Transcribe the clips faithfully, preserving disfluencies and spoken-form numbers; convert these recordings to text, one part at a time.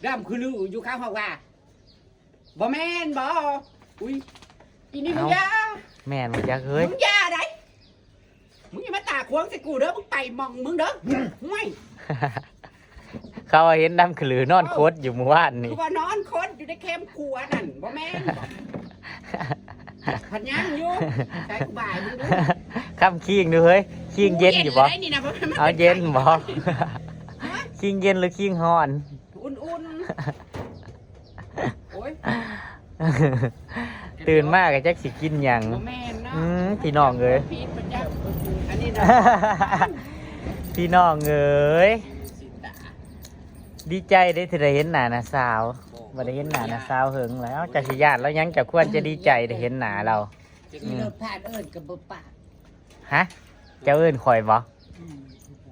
ดำคือลืออยู่ข้างห้องว่า บ่แม่นบ่ อุ้ย อีนี่มึง เอ้า อย่า แม่นบ่จักเฮ้ย มึงอย่าได้ มึงอย่ามาตาขวางใส่กูเด้อ มึงไปหม่องมึงเด้อ ห่วย เขาเห็นดำคือลือนอนคดอยู่มื้อวานนี่ คือว่านอนคดอยู่ในแคมครัวนั่น บ่แม่นบ่ พันยังอยู่ ใส่กูบ่ายมึงเด้อ คำคิงดูเฮ้ย คิงเย็นอยู่บ่ กูเย็นเลยนี่นะ บ่แม่นมา เอาเย็นบ่ เป็นไข้ คิงเย็นหรือคิงฮ้อน อุ่นๆ โอ้ย ตื่นมาก็จักสิกินหยัง บ่แม่นเนาะ อืม พี่น้องเอ้ย ผิดประจำ อันนี้นะ พี่น้องเอ้ย ดีใจเด้ที่ได้เห็นหน้าน้าสาว บ่ได้เห็นหน้าน้าสาวเหิงแล้ว เจ้าสิย้านแล้วยัง เจ้าควรจะดีใจได้เห็นหน้าเรา จะขี่รถผ่านเอิ้นก็บ่ปาก ฮะ เจ้าเอิ้นข่อยบ่ อืม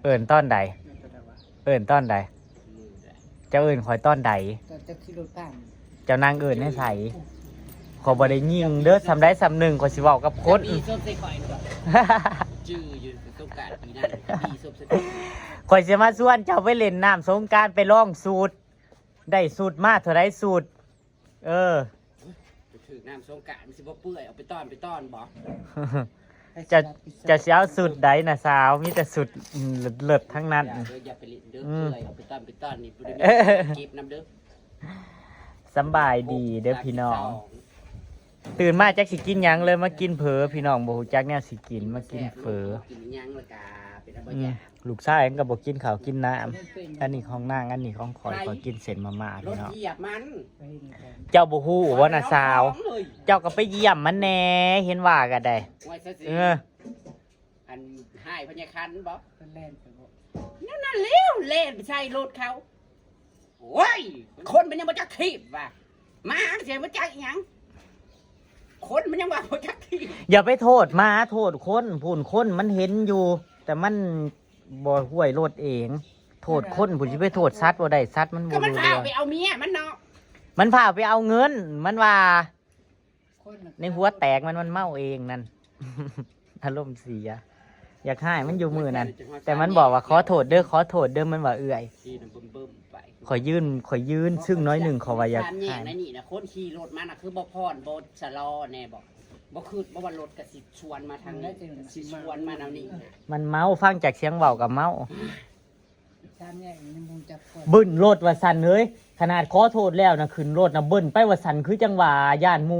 เอิ้นตอนใด เอิ้นตอนใด เจ้าเอิ้นข่อยตอนใด ตอนเจ้าขี่รถผ่าน เจ้านางเอิ้นให้ไส ข่อยบ่ได้ยิงเด้อ ซำใดซำหนึ่งข่อยสิเว้ากับคน มีซบใส่ข่อยก่อน จื้ออยู่สงกรานต์ปีนั้น มีซบใส่ข่อย ข่อยสิมาชวนเจ้าไปเล่นน้ำสงกรานต์ ไปลองสูตร ได้สูตรมาเท่าใดสูตร เออ ถือน้ำสงกรานต์มันสิบ่เปื่อย เอาไปต้อนไปต้อนบ่ จะ จะสิเอาสูตรใดน่ะสาว มีแต่สูตร อืม เลิศๆ ทั้งนั้น อย่าเด้อ อย่าไปเล่นเด้อ อืม เปื่อย เอาไปต้อนไปต้อนนี่บ่ได้มีเก็บนำเด้อ สำบายดีเด้อพี่น้อง ตื่นมาจักสิกินหยังเลย มากินเฝอ พี่น้องบ่ฮู้จักแนวสิกิน มากินเฝอ กินหยังแล้วกะเป็นอันบ่ อืม อยาก ลูกชายมันก็บ่กินข้าวกินน้ำ อันนี้ของนาง อันนี้ของข่อย ข่อยกินเส้นมาม่าร ถ พี่น้อง เหยียบมัน เจ้าบ่ฮู้บ่น่ะสาว เลย เจ้าก็ไปเยี่ยมมันแหน่ เห็นว่าก็ได้ ไว้ซะสิ เออ อันหายพญาคันบ่ เพิ่นแล่นไปบ่ นั่นน่ะเร็ว แล่นไปใส่รถเขา โอ้ย คนมันยังบ่จักถีบว่ะ หมาเสียบ่จักอีหยัง คนมันยังว่าบ่จักถีบ อย่าไปโทษหมา โทษคน ผู้คนมันเห็นอยู่ แต่มันบ่ห้วยรถเอง โทษคน ผู้สิไปโทษสัตว์บ่ได้ สัตว์มัน ก็ บ่ มัน รู้ พา เรื่อง ไปเอาเมียมันเนาะ มันพาไปเอาเงิน มันว่า คนน่ะ ในหัวแตกมัน มันเมาเองนั่น อารมณ์เสีย อยากให้มันอยู่มื้อนั้น แต่มันบอกว่าขอโทษเด้อ ขอโทษเด้อ มันว่าเอื้อย ขี่นำเบิ่มๆไป ข่อยยืน ข่อยยืนซึ่งน้อยหนึ่ง ข่อยว่าอยาก สามแยก ให้ นั่นนี่นะ คนขี่รถมาน่ะ คือบ่ผ่อนบ่ชะลอแน่บ่ บ่คิดบ่ว่ารถก็สิชวนมาทางนี้ สิชวนมาแนวนี้นะ มันเมา ฟังจากเสียงเว้าก็เมา สามแยกนี่มันบ่จักคน เบิ้ลรถว่าซั่นเฮ้ย ขนาดขอโทษแล้วนะ ขึ้นรถนะเบิ้ลไปว่าซั่น คือจังว่าย่านหมู่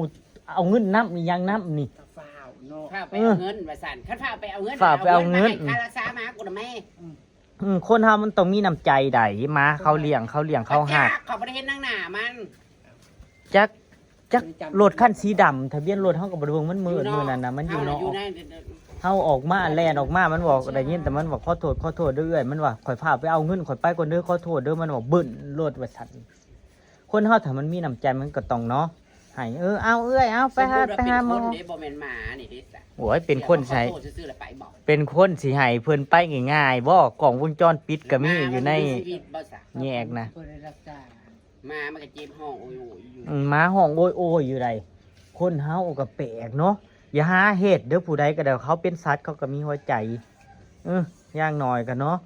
เอาเงินนำอีหยังนำนี่ ก็ฟ้าวเนาะ พาไปเอาเงินว่าซั่น คันพาไปเอาเงิน พาไปเอาเงิน เอาเงินมาให้ค่ารักษาหมากูนะแม่ อืม อืม คนเฮามันต้องมีน้ำใจใด๋ หมาเขาเลี้ยง เขาเลี้ยงเขาฮัก เขาบ่ได้เห็นหน้าหน้ามัน จัก จักรถคันสีดำ ทะเบียนรถเฮาก็บ่ได้เบิ่ง มันมืด อยู่นอก มื้อนั้นน่ะ มันอยู่นอก อยู่ใน เฮาออกมา แล่นออกมา มันบอก ได้ยินแต่มันบอก "ขอโทษ ขอโทษเด้อเอื้อย" มันว่า "ข่อยพาไปเอาเงินข่อยไปก่อนเด้อ ขอโทษเด้อ" มันบอก เบิ้ลรถว่าซั่น คนเฮาถ้ามันมีน้ำใจมันก็ต้องเนาะ ให้ เออ เอาเอื้อย เอาไปหา สมมุติว่า ไปหาหมอ เป็นคนเด้ บ่แม่นหมานี่เด้จ้ะ โอ้ย เป็นคนสิให้ เดี๋ยวมาขอโทษซื่อๆ แล้วไปบอก เป็นคนสิให้เพิ่นไปง่ายๆ บ่ กล้องวงจรปิดก็มีอยู่ใน แล้วหมามันมีชีวิตบ่ซะ แยกนะ บ่ได้รักษา หมามันก็เจ็บฮ้องโอยๆอยู่ อืม หมาฮ้องโอยๆอยู่ใด คนเฮาก็แปลกเนาะ อย่าหาเฮ็ดเด้อ ผู้ใดก็ได้ เขาเป็นสัตว์เขาก็มีหัวใจ เออ อย่างน้อยก็เนาะ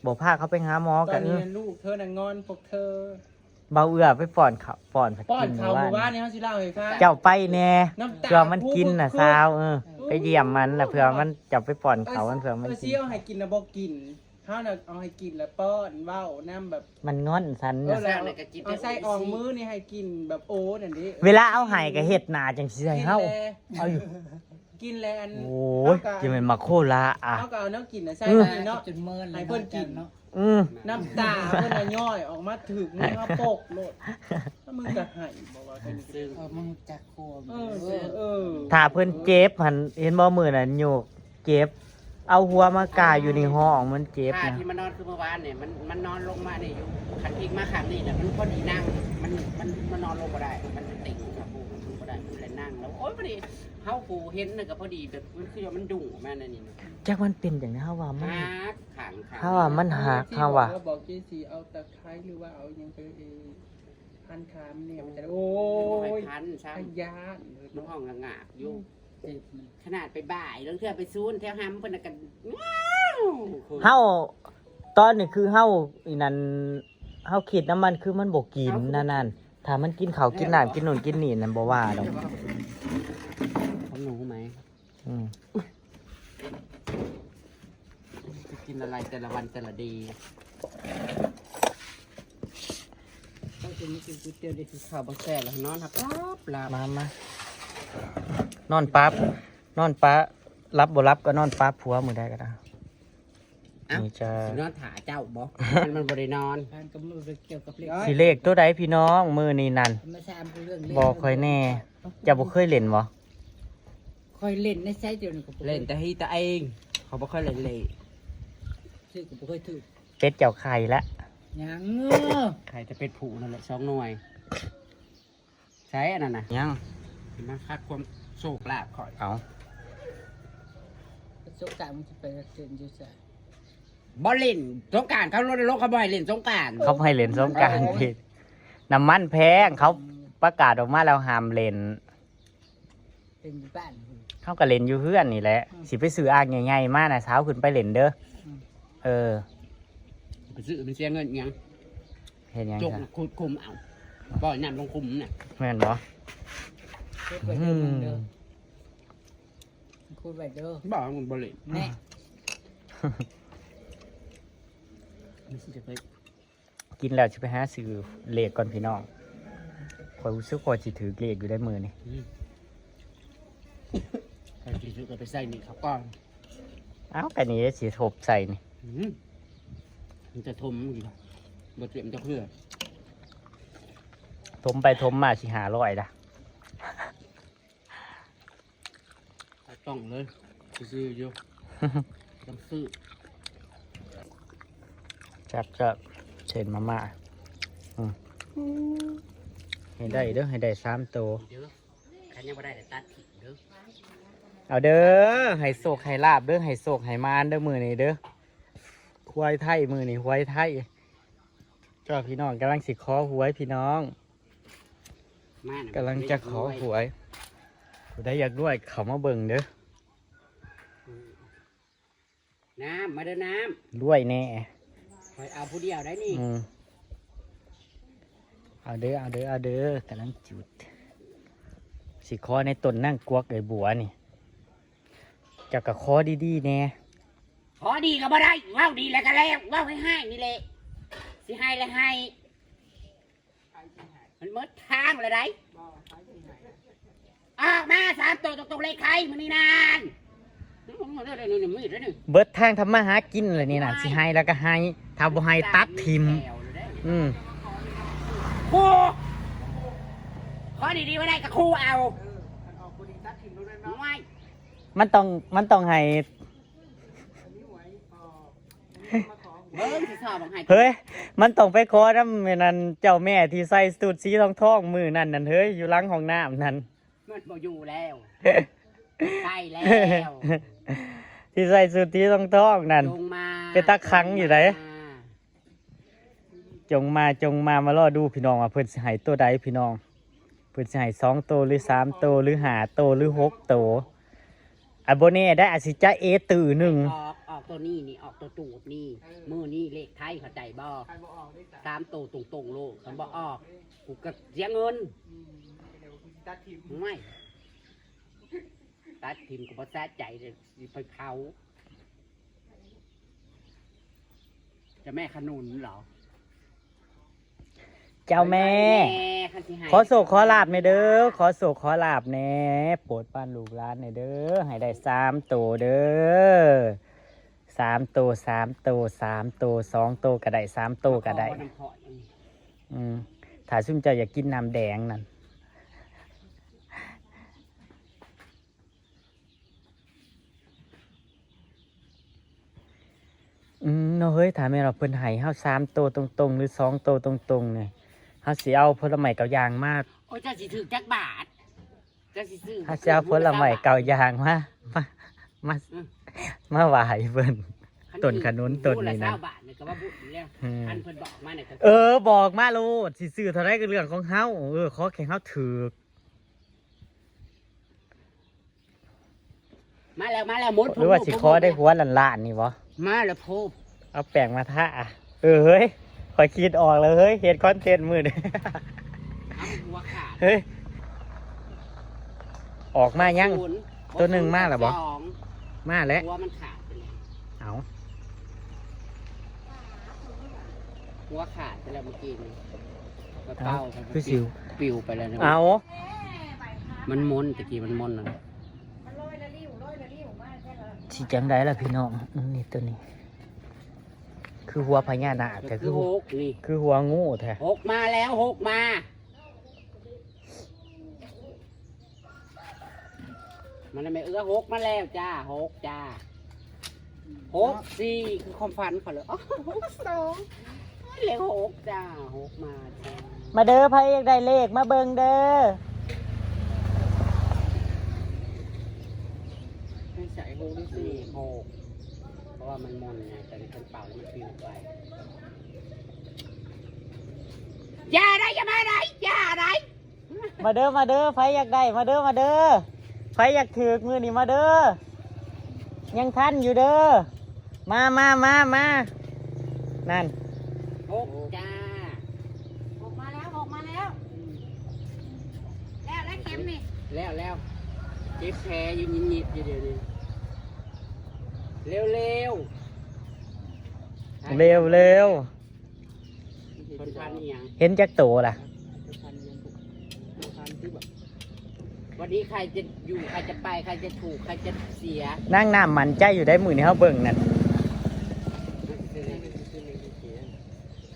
บ่พาเขาไปหาหมอ ต ก็ อน เอ นี้ อ ลูกเธอน่ะงอนพวกเธอ เบาเอื้อไปป้อนข้าว ป้อนผัก ป้อน กิน ข้าว มื้อวาน มื้อวานนี่เฮาสิเล่าให้ฟัง เจ้าไปแน่ น้ำตา เพื่อมันกินน่ะ พุ้งๆ สาว เออ พุ้งๆ ไปเยี่ยมมันน่ะ เพื่อมัน เจ้าไปป้อนข้าวมัน เพื่อมัน เออ กิน สิเอาให้กินน่ะบ่กิน เฮาน่ะเอาให้กินแล้วป้อน เว้านำแบบ มันงอนซั่น เออ น่ะ แล้วเอาใส่อ่องมือนี่ให้กินแบบโอ้นั่นเด้ เวลาเอาให้ก็เฮ็ดหน้าจังสิให้เฮา กินแล เอาอยู่ กินแลอัน โอ้ย เฮาก็ จะเป็นมาโคลาอ่ะ เฮาก็เอาแนวกินน่ะใส่ อืม นี่เนาะ จนเมินเลย ให้เพิ่นกิน เนาะ อืม น้ำตาเพิ่นน่ะย้อยออกมาถืกมือเฮาปกโลด แล้วมึงก็ให้บอกว่า ซึ่ง เออ มึงจัก เออ เออ ถ้าเพิ่นเจ็บหั่น เห็นบ่มื้อนั้นโยกเจ็บ เอาหัวมากาอยู่ในห้องมันเจ็บ ผ้า นะ ที่มันนอนคือเมื่อวานเนี่ย มัน มันนอนลงมาเนี่ยอยู่ คันพลิกมาข้างนี้น่ะ มันพอดีนั่ง มัน มัน มันนอนลงบ่ได้ มันติดอุณหภูมิมันบ่ได้ มันเลยนั่งแล้ว โอ๊ย พอดี เฮาผู้เห็นน่ะก็พอดีแบบ มันคือว่ามันดุ่งออกมานั่นนี่นะ จักมันเป็นจั่งใด๋ เฮาว่ามัน หัก ขัง ขัง เฮาว่ามันหัก ที่ เฮาว่า บอกว่า บอกเจซีเอาตะไคร้หรือว่าเอาหยังไป เอ่อ พันขามันเนี่ย มันจะ โอ้ย พันซ้ำ ขย้าน มันฮ้องงะงากอยู่ เจ็บมัน ขนาดไปบ่าย ลางเทื่อไปซูนแถวหำเพิ่นน่ะก็ เฮา ตอนนี้คือเฮาอีนั่น เฮาคิดนำมันคือมันบ่กินนั่นนั่น ถ้ามันกินข้าวกินน้ำกินนู่นกินนี่นั่นบ่ว่าดอก ของหนูไหม อืม จะกินอะไรแต่ละวันแต่ละเดย์ ต้องกินไม่กินก๋วยเตี๋ยวเดี๋ยวกินข้าวบ่แซ่บแล้วนอนหักหลับหลับ มามา นอนปั๊บ นอนปะ รับบ่รับก็นอนปั๊บผัวมื้อใดก็ได้ อ้าว นี่จ้า สินอนถ่าเจ้าบ่ มัน มันบ่ได้นอน ทานกับมือเกี่ยวกับเลข สิเลขตัวใดพี่น้อง มื้อนี้นั่น มาสามเรื่องเลข บอกข่อยแน่ เจ้าบ่เคยเล่นบ่ ข่อยเล่นในไซต์เดียวนี่ก็บ่ เล่นแต่ฮีตะเอง เขาบ่เคยเล่นเลย ซื้อก็บ่เคยถือ เป็ดเจ้าไข่ละ ยังเออ ไข่แต่เป็ดผู้นั่นแหละสองหน่วย ใช้อันนั้นน่ะ ยัง มาคัดความโชคลาภข่อย เอา สงกรานต์มันจะไปเล่นอยู่ไส บ่เล่นสงกรานต์ เขาลดลง เขาบ่ให้เล่นสงกรานต์ เขาบ่ให้เล่นสงกรานต์ เออ พี่ น้ำมันแพง เขาประกาศออกมาแล้วห้ามเล่น เล่นอยู่บ้าน เขาก็เล่นอยู่เฮือนนี่แหละ อืม สิไปซื้ออ่างใหญ่ๆมาน่ะ เช้าขึ้นไปเล่นเด้อ อืม เออ ไปซื้อมันเสียเงินหยัง เห็นหยัง จก ซะ น่ะขุดคุมเอา ปล่อยน้ำลงคุมน่ะ แม่นบ่ ขุดไว้เด้อ อืม มึงเด้อ ขุดไว้เด้อ บ่ มันบ่เล่น แน่ มันสิจะไป กินแล้วสิไปหาซื้อเลขก่อนพี่น้อง ข่อยรู้สึกข่อยสิถือเลขอยู่ได้มื้อนี้ อืม ใครสิถือก็ไปใส่นี่เขาก่อน เอ้า ก็นี่สิทบใส่นี่ อืม มันจะทมอยู่ บ่เตรียมจะเพื่อ ทมไปทมมาสิห้าร้อยละ ต้องเลย ซื้ออยู่ ต้องซื้อ จับจับเส้นมาม่า อืม ให้ได้เด้อ ให้ได้สามโต เด้อ คันยังบ่ได้ก็ตัดทิ้งเด้อ เอาเด้อ ให้โชคให้ลาภเด้อ ให้โชคให้หมานเด้อ มื้อนี้เด้อ หวยไทย มื้อนี้หวยไทย ก็พี่น้องกำลังสิขอหวยพี่น้อง มาน่ะ กำลังจะขอหวย ผู้ใดอยากรวยเข้ามาเบิ่งเด้อ น้ำ มาเด้อน้ำ รวยแน่ ข่อยเอาผู้เดียวได้นี่ อืม เอาเด้อ เอาเด้อ เอาเด้อ กำลังจุด สิขอในต้นนางกวักไอ้บัวนี่ เจ้าก็ขอดีๆแน่ ขอดีก็บ่ได้ เว้าดีแล้วก็แล้ว เว้าให้ๆนี่แหละ สิให้แล้วให้ มันหมดทางแล้วได้ ออกมาสามตัวตรงๆเลขไทยมื้อนี้นาน เบิดทางทำมาหากินเลยนี่นะ สิให้แล้วก็ให้ ถ้าบ่ให้ตัดถิ่ม อืม คู่ ขอดีๆบ่ได้ก็คู่เอา ไม่ มันต้อง มันต้องให้ เบิ่งสิสอบของไห้ เฮ้ย มันต้องไปขอนำไอ้นั่น เจ้าแม่ที่ใส่ชุดสีทองๆมื้อนั่นนั่น เฮ้ย อยู่หลังห้องน้ำนั่น มันบ่อยู่แล้ว ไปแล้ว ที่ใส่ชุดสีทองๆนั่น จงมา เป็นตาขังอยู่ไหน จงมา จงมา จงมา มารอดูพี่น้องว่าเพิ่นสิให้ตัวใดพี่น้อง เพิ่นสิให้สองโตหรือสามโตหรือห้าโตหรือหกโต อ่ะ บ่แน่ได้ อาจสิจะเอตื่นหนึ่ง ออก ออกตัวนี้นี่ ออกตัวตูดนี่ เออ มื้อนี้เลขไทยเข้าใจบ่ คันบ่ออกได้จ้ะ สามโตตรงๆโลด คันบ่ออก กูก็เสียเงิน อืม เดี๋ยวกูสิตัดถิ่ม ไม่ ตัดถิ่มก็บ่สะใจเลย สิไปเผา เจ้าแม่ขนุนเหรอ เจ้าแม่ แม่คันสิให้ ขอโชคขอลาภแน่เด้อ ขอโชคขอลาภแน่ โปรดปรานลูกหลานแน่เด้อ ให้ได้สามโตเด้อ สามโต สามโต สามโต สองโตก็ได้ สามโตก็ได้ ขอน้ำเพาะอย่างนี้ อืม ถ้าซุมเจ้าอยากกินน้ำแดงนั่น อืม เนาะเฮ้ย ถ้าแม่นว่าเพิ่นให้เฮาสามโตตรงๆ หรือสองโตตรงๆนี่ เฮาสิเอาผลไม้เก้าอย่างมา โอ้ย เจ้าสิถืกจักบาท เจ้าสิซื้อ เฮาสิเอาผลไม้เก้าอย่างมา มา มา อืม มาไหว้เพิ่น คัน ต้นขนุน ถืก ต้นนี้นะ โลละซาวบาทนี่ก็ว่าบุญแล้ว อืม คันเพิ่นบอกมาเนี่ยก็ เออ บอกมาโลด สิซื้อเท่าใดก็เรื่องของเฮา เออ ขอแค่เฮาถืก มาแล้ว มาแล้ว หมด หรือว่าสิขอได้หัวล้านๆนี่บ่ มาแล้ว โพ เอาแป้งมาทา เออ เฮ้ย ข ไปคิดออกเลยเฮ้ย เฮ็ดคอนเทนต์มื้อนี้ เอาหัวขาด เฮ้ย ออกมายัง ศูนย์ ตัวหนึ่งมาแล้วบ่ สอง มาแล้ว หัวมันขาดไปแล้ว เอา หัวขาดไปแล้วเมื่อกี้นี้กระ เอา เป๋า คือสิว ปิวไปแล้วนะ เอา มันมนตะกี้มันมนนะ สิจังไดล่ะพี่น้องอืมนี่ตัวนี้ คือหัวพญานาคแต่ คื คือ อหกนี่ คือหัวงูแท้ หกมาแล้วหกมา มันไม่เอื้อหกมาแล้วจ้าหกจ้าหกสี่คือความฝันเขาเลยอ๋อหกสองเลขหกจ้าหกมาจ้า มาเด้อไผอยากได้เลขมาเบิ่งเด้อ ไม่ใช่หกหรือสี่หกเพราะว่ามันมนไงแต่ในกระเป๋าแล้วมันปิวไปอย่าได้อย่ามาได้อย่าได้ มาเด้อมาเด้อไผอยากได้มาเด้อมาเด้อไผอยากถืกมื้อนี้มาเด้อยังทันอยู่เด้อมามามามานั่น หกจ้า ออกมาแล้วออกมาแล้ว แล้วแล้วเข็มนี่ แล้วแล้วเจ็บแผลอยู่นิดๆอยู่เดี๋ยวนี้เร็วเร็ว เร็วเร็ว คนพันอีหยัง เห็นจักโตล่ะ วันนี้ใครจะอยู่ใครจะไปใครจะถูกใครจะเสีย นางน้ำมันใจอยู่ได้มื้อนี้เฮาเบิ่งนั่น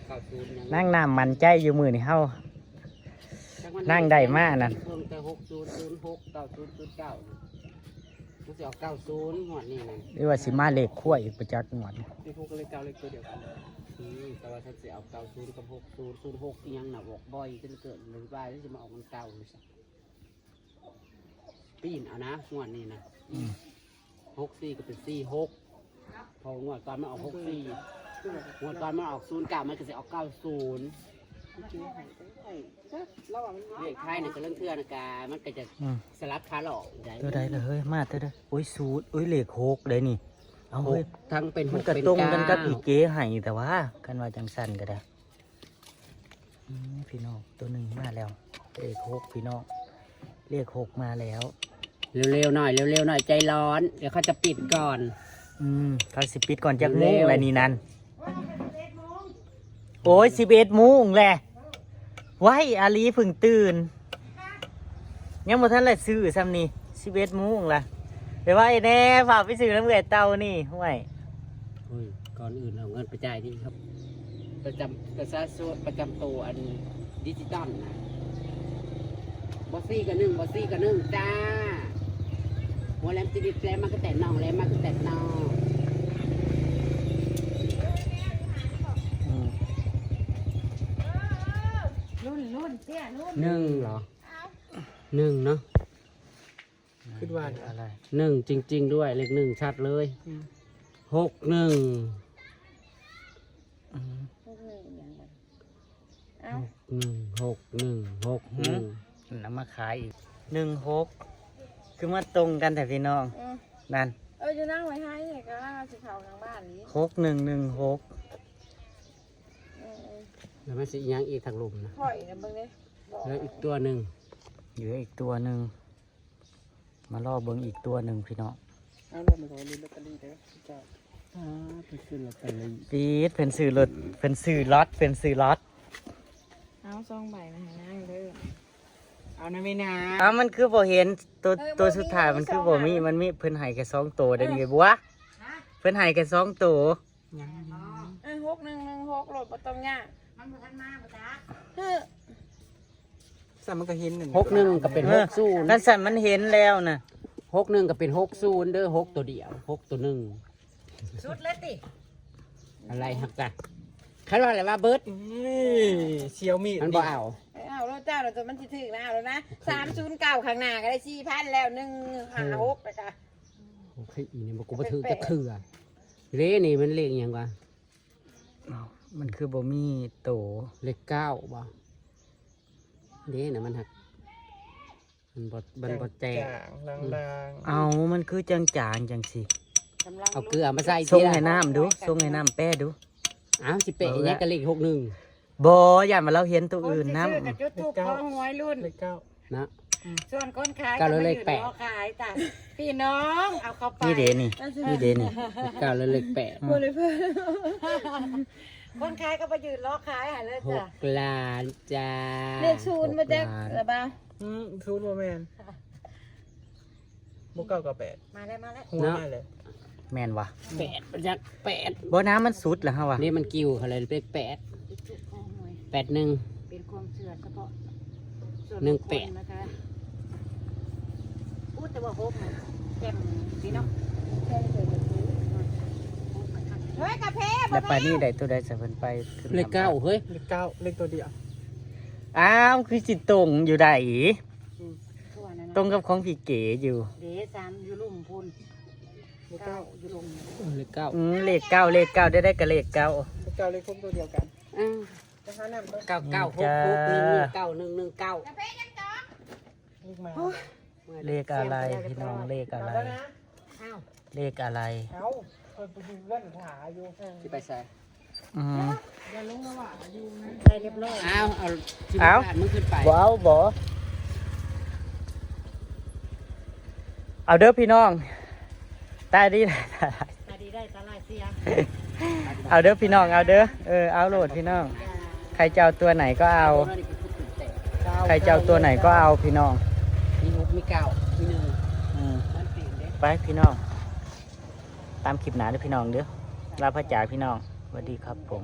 เก้าศูนย์ยัง นางน้ำมันใจอยู่มื้อนี้เฮา นางได้มานั่น เพิ่งแต่หกศูนย์ศูนย์หกเก้าศูนย์ศูนย์เก้ามันจะเอาเก้าศูนย์งวดนี้นะ หรือว่าสิมาเลขขั้วอีกประจักงวด ที่พวกก็เลยเก้าเลขตัวเดียวกันอืมแต่ว่าฉันจะเอาเก้าศูนย์กับหกศูนย์ศูนย์หกยังหนักบอกบ่อยจนเกิดหรือว่าจะมาออกมันเก้าเลยสักปีนเอานะงวดนี้นะ อืม หกสี่ก็เป็นสี่หกพองวดตอนมันออกหกสี่งวดตอนมันออกศูนย์เก้ามันก็จะออกเก้าศูนย์เลขท้ายเนี่ยก็เรื่องเทื่อนะกามันก็จะ อืม สลับขาหลอกได้ ตัวใดล่ะเฮ้ยมาตัวใดโอ้ยศูนย์โอ้ยเลขหกได้นี่ เอา ห เฮ้ย กทั้งเป็นห มั ก นก็ เป็น ตรงกันกับ เก้า อีเก๋ให้แต่ว่ากันว่าจังสั้นก็ได้อืมพี่น้องตัวหนึ่งมาแล้ว เลขหกพี่น้องเลขหกมาแล้ว เร็วๆหน่อยเร็วๆหน่อยใจร้อนเดี๋ยวเขาจะปิดก่อน อืมเขาสิปิดก่อนจักโมง เร็ว อะไรนี่นั่น โอ้ยสิบเอ็ดโมงแหละไว้อาลีเพิ่งตื่น ยังบ่ทันได้ซื้อซ้ำนี่สิบเอ็ดโมงละไปไว้แน่ฝากไปซื้อน้ำเกลือเตานี่ห้วย โอ้ยก่อนอื่นเอาเงินไปจ่ายที่ครับ ประจำประชาชนประจำตัวอันดิจิตอลนะบอสซี่กับหนึ่งบอสซี่กับหนึ่งจ้าหัวแหลมจิริตแหลมมากระแตนน้องแหลมมากระแตนน้อง อืม รุ่นรุ่นเตี้ยรุ่น หนึ่งเหรอหนึ่งเนาะ คิดว่า อะไร หนึ่งจริง ๆ ด้วยเลขหนึ่งชัดเลย อืม หกหนึ่ง อืม พวกหนึ่งอย่างเงี้ยเอ้า หนึ่งหกหนึ่งหกหนึ่ง นำมาขายอีกหนึ่งหกคือมาตรงกันแต่พี่น้อง อืม นั่น เออจะนั่งไว้ให้เนี่ยก็นั่งเอาสีขาวทางบ้านนี้ หกหนึ่งหนึ่งหก เออ แล้วมันสิยังอีกทางลุ่มนะ ถอยนะเบิ่งเลยบอก แล้วอีกตัวหนึ่ง เหลืออีกตัวหนึ่งมารอเบิ่งอีกตัวหนึ่งพี่น้อง เอาเรื่องมันของลินลอตเตอรี่เด้อเจ้า อ่าไปซื้อลอตเตอรี่ ปีดเพิ่นซื้อรถเพิ่นซื้อรถเพิ่นซื้อรถ เอาซองใบมาให้นั่งเด้อเอานะไม่นา อ้าวมันคือบ่เห็นตัวตัวสุดท้ายมันคือบ่มีมันมีเพิ่นให้แค่สองตัวเด้นี่บัวเพิ่นให้แค่สองตัว ยัง เออหกหนึ่งหนึ่งหกโหลดบ่ต้องยากมันบ่ทันมาบ่จ้าเออ สามมันก็เห็นนึ่ง หกหนึ่งก็เป็นหกศูนย์ นั่นสั่นมันเห็นแล้วนะ หกหนึ่งก็เป็นหกศูนย์เด้อหกตัวเดียวหกตัวหนึ่ง สุดแล้วติ อะไรฮักจ้ะคันว่าอะไรว่าเบิร์ด เสี่ยวมี มันบ่เอา เอาแล้วเจ้าเราจะมันสิถือนะเอาแล้วนะสามศูนย์เก้าข้างหน้าก็ได้สี่พันแล้วหนึ่งห้าหกแล้วก็ โอเคอีนี่มันกูมาถือจะเถื่อเลขนี่มันเลขอหย่างวะ อ้าวมันคือบ่มีโต เลขเก้าบ่เลขน่ะมันหักมันบ่มันบ่แจก จางลางลาง เอามันคือจางๆจังสิ กำลัง เอาเกลือมาใส่ ส่ง ทีละ ให้น้ำดูส่งให้น้ำแป้ดู อ้าวสิเปะยังกับเลขหกหนึ่ง บ่ ย่านว่าเราเห็นตัวอื่นนำ คนสิซื้อก็จุดธูปขอหวยรุ่น เลขเก้า นะ ส่วนคนขาย เก้า ก็มายืน เลขแปด รอขายจ้ะ พี่น้องเอาเข้าไป นี่เด้นี่ นี่เด้นี่ เลขเก้า และเลขแปด บ่ได้เพิ่น คนขายก็มายืนรอขายหั่นเลย ห จ้ะ กล้านจ้า เลขศูนย์มาจาก หกล้าน ละบ่า อืม ศูนย์บ่แม่น บ่เก้าก็แปด มาแล้ว มาแล้ว หัว เนาะ มาเลย แม่นวะ แปด มาจากแปด บ่ น้ำมันสุดแล้วฮะวะ นี่มันกิ่วอะไรเลขแปด จุดธูปขอหวย แปดหนึ่ง เป็นความเชื่อเฉพาะส่วน หนึ่งแปด บุคคลนะคะ พูดแต่ว่าหกน่ะแจ่มดีเนาะ เฮ้ย กาแฟ แล้วไปนี่ได้ตัวใดซะเพิ่นไปขึ้น เลขเก้า เฮ้ย เลขเก้า เลขตัวเดียว อ้าว คือสิตรงอยู่ได้ อืม ตรงกับของพี่เก๋อยู่ เด้ สาม อยู่ลุ่มพุ้น เลขเก้า เก้า อยู่ลุ่ม เออ เลขเก้า อืม เลขเก้า เลขเก้า ได้ ได้กับเลขเก้า เลขเก้า เลขหกตัวเดียวกัน อืม จะหาน้ำก่อน เก้าเก้าหกหก หนึ่งหนึ่งเก้า หนึ่งหนึ่งเก้า เลขมา เลขอะไรพี่น้อง เลขอะไร เอาแล้วนะ อ้าว เลขอะไร เอ้า เพิ่นไปดูเรื่องหาอยู่ ที่ไปใส่ อืม ได้เรียบร้อย อ้าว เอาที่ เอา บ้านมึงขึ้นไป บ่เอาบ่ เอาเด้อพี่น้อง ตาดี ตาดีได้ตาลายเสีย เอาเด้อพี่น้อง เอาเด้อ เออ เอาโลดพี่น้อง ใครจะเอาตัวไหนก็เอา ใครจะเอาตัวไหนก็เอาพี่น้อง มีหก มีเก้า มีหนึ่ง อืม มันเปลี่ยนเด้ ไปพี่น้อง ตามคลิปหน้าเด้อพี่น้องเด้อ ลาพระจ๋าพี่น้อง สวัสดีครับผม